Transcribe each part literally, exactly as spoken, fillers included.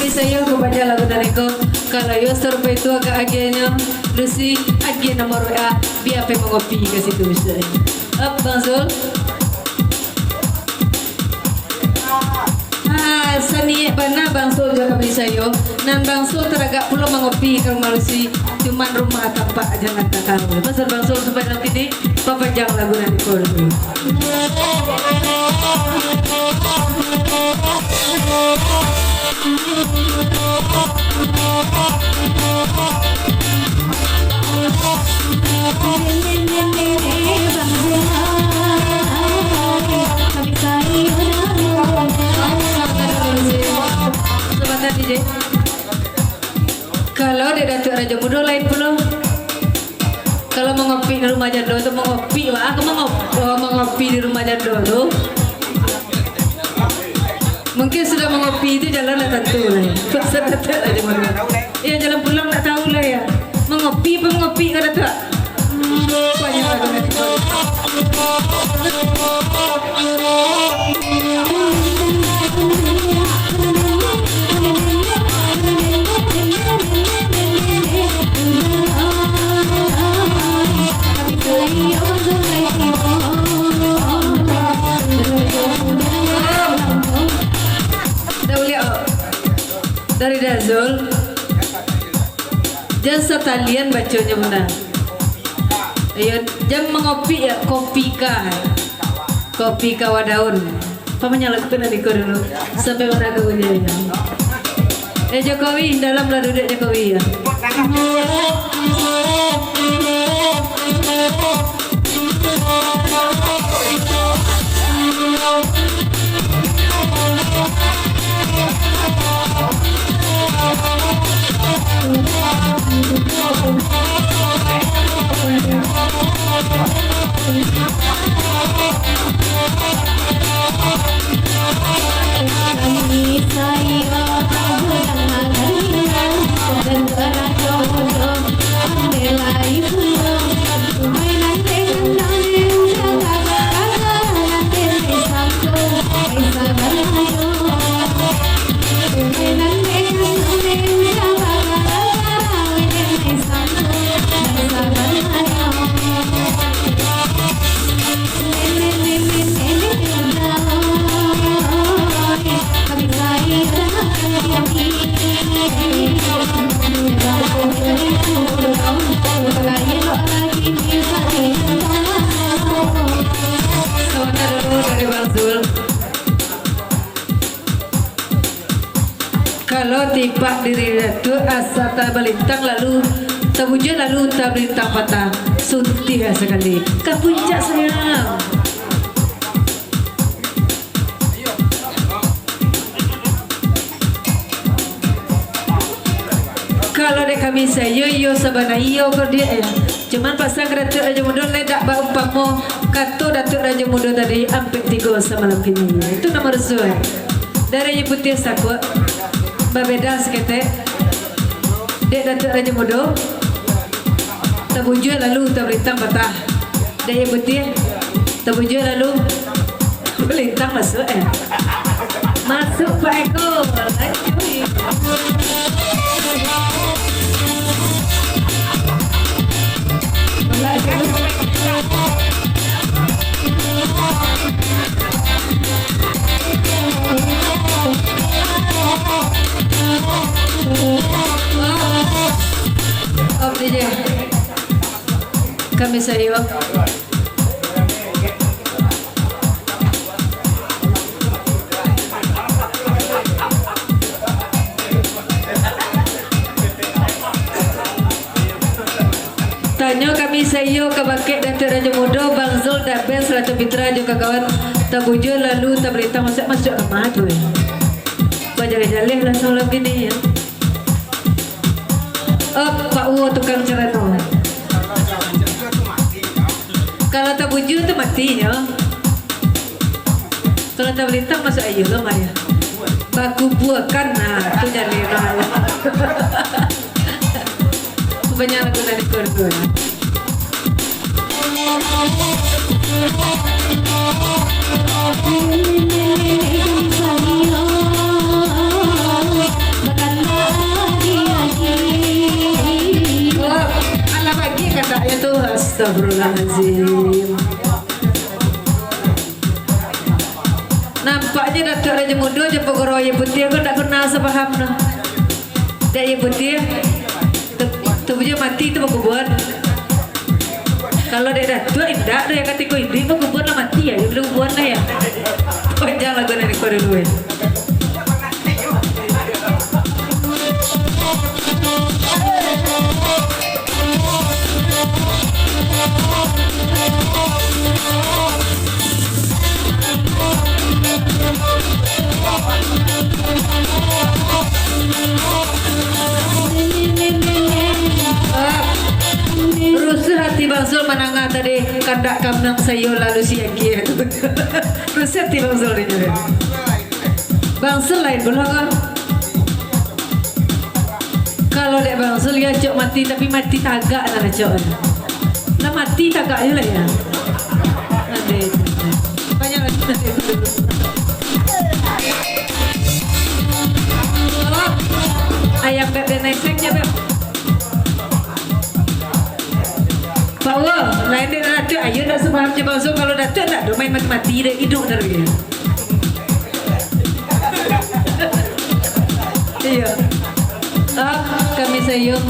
Sayo ka pajang lagu nan iko. Kalau iyo sarupo itu agak agiahnyo, Lucy, agiah nomor W A, bia pai mangopi ka situ, Ustaz. Up, Bang Zul. Ah, saniaik bana Bang Sul jo kami sayo. Nan Bang Sul taragak pulo mangopi ka rumah Lucy, cuman rumah tampak jan lah tatahu. Pasal Bang Sul sampai nan kini, papajang lagu nan iko dulu. Sabanta, D J. Kalau dek Datuak Rajo Mudo lain pulo. Kalau mangopi di rumah jando tu, mangopi, wah, aku mangop-, oh, mangopi di rumah jando tu. Mungkin sudah mangopi tu jalan lah tantu lah, ya. Pasal Datuak Rajo Mudo. Ya, jalan pulang tak tahu lah, ya. Mangopi apa mangopi ka Datuak? Banyak lah. Dah uliak, oh. Dari Dazul. Jan satalian baconyo bana. Iyo, jan mangopi ya, kopika. Kopika wadaun. Pamanyo lagu nan iko dulu. Sampai mana aku punya ya. Eh, Jokowi, dalam lah duduk Jokowi ya. Sabanta dulu dari Bang Zul. Kalau tipak diri Datuak asa tabalintang lalu tabujua lalu tabalintang patah, suntiah sakali ka puncak surang. Kalau dek kami sayo, iyo sabana iyo ko dek, eh. Cuman pasan ka Datuak Rajo Mudo, lai dak baumpamo kato Datuak Rajo Mudo tadi, ampek tigo samalam kini. Itu nan maraso, eh. Dari Aia Putiah sakuak, babeda saketek. Dek Datuak Rajo Mudo, tabujua lalu tabalintang patah. Dek Aia Putiah, tabujua lalu tabalintang masuak, eh. Masuak Pak Eko, lanjut. Om D J. Kami sayo. Tanyo kami saiyo ka bakeh Datuak Rajo Mudo, Bang Zul, Dak Ben, Serato Fitra, jo kawan-kawan, tabujua lalu tabalintang masuak, masuak ka ma tu, eh? Bajaleh-jaleh lah sabalun kini, ya. Oh, Pak Uwo tukang carano. Kalau tabujua tu mati nyo. Kalau tabalintang masuak aia lo, Maya. Bakubuakan, nah, tu jaleh, nah. Banyak lagu dari keluarga. Astagfirullahalazim. Nampaknyo Datuak Rajo Mudo jo Pagurau Aia Putiah ko ndak kenal sapaham doh. Dek Aia Putiah, tu, tu punya mati tu bakubuan. Kalau dek Datuak indak doh, yo katiko iduik bakubuan lah mati yo, yo bakubuan lah yo. Panjang lagu nan diko dulu yo. Rusuah ati Bang Zul mandanga tadi, kandak kamnang sayo lalu siagiah tu. Rusuah ati Bang Zul tu. Bang Zul lain pulo ko. Kalau dek Bang Zul, yo acok mati, tapi mati tagak nan acok. Lah mati tagak juo lah yo. Adeh. Banyak lagi tadi tu. Ayam beb dan esek je, Beb. Pak Wo, lain dek Datuak, ayo ndak sapaham je Bang Zul. Kalau Datuak ndak do main mati-mati dek, iduik taruih. Iyo. Ah, kami sayang.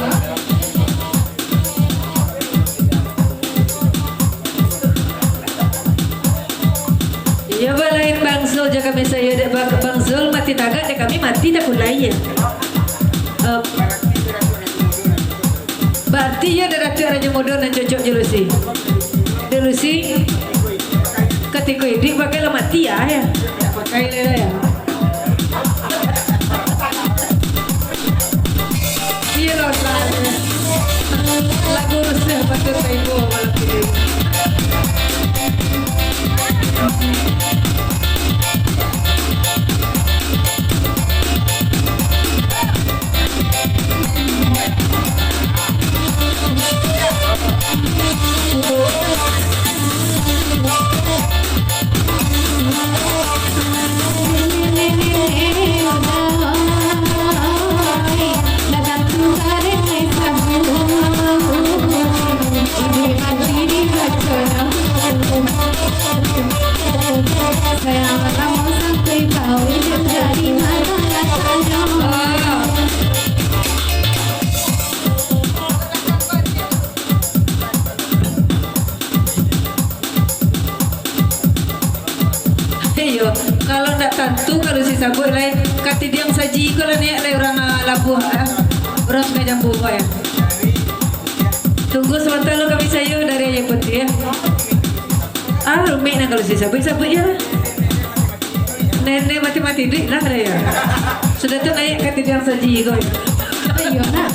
Iyo, balain Bang Zul jo kami sayo dek Bang, Bang Zul mati tagak dek kami mati takulai yo. Eh, Bararti iyo dek Datuak Rajo Mudo nan cocok jo Lucy. Dek Lucy, katiko iduik bagai lah mati yo, yo. Pakai lah yo. Iyo lah, lagu rusuah patut taibo malam kini. Iyo, kalau ndak tantu, kalau si sabuik lai, katidiang saji ko lah niaik lai urang, ah, Labuah, ah. Urang Sungai Jambu ko, yo. Tunggu sabanta lo, kami sayo dari Aia Putiah, yo. Ah, rumik nah kalau si sabuik, sabuik je lah. Nene mati-mati duit lah, yo. Sudah tu naiak katidiang saji ko, yo. Iyo lah.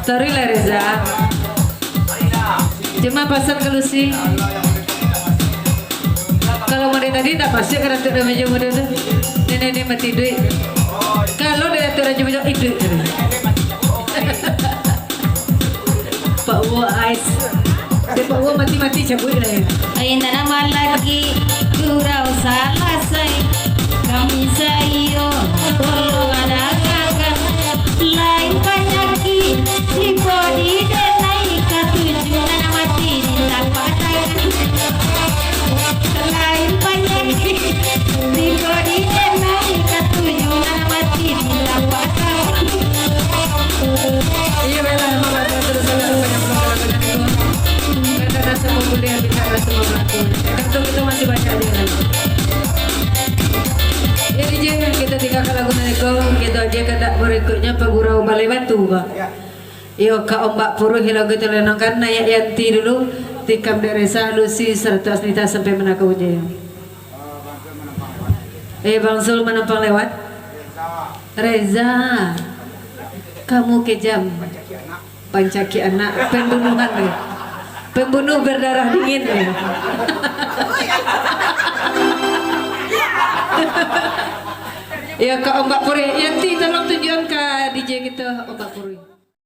Taruih lah, Reza. Cuma pasan ka Lucy. Kalau mode tadi ndak pasti ka Datuak Rajo Mudo tu. Nene ni mati duit. Kalau dari Datuak Rajo Mudo iduik tadi. Pak Wo Ais. Dia Pak Wo mati-mati cabuik lah yo. Ai, nan namo lagi gurau salasai. Kami sayo tolong adakakan. Lain panyakik, tibo di denai katuju nan mati di tapak tangan. Lain panyakik, tibo di denai katuju nan mati di tapak tangan. Iyo, baiklah, nama baca terus salah rupanya pulang kalau kena itu. Kata rasa memulai, kita rasa memelaku. Tentu kita masih banyak lagi. Jadi, je, kita tinggalkan lagu nan iko, kita aja kandak berikutnya, Pak Gurau Balai Batu, Pak. Iyo, ka ombak puruih lagu tu lenong kan, Naiak Yanti dulu, tikam dek Reza, Lucy, sarato Asnita sampai manakau je. Eh, Bang Zul manampang lewat. Reza, kamu kejam. Pancaki anak, pembunuhan ni. Pembunuh berdarah dingin ni. Ya, ka Ombak Puri. Ya, Ti, tolong tunjuan ka D J kita Ombak Puri.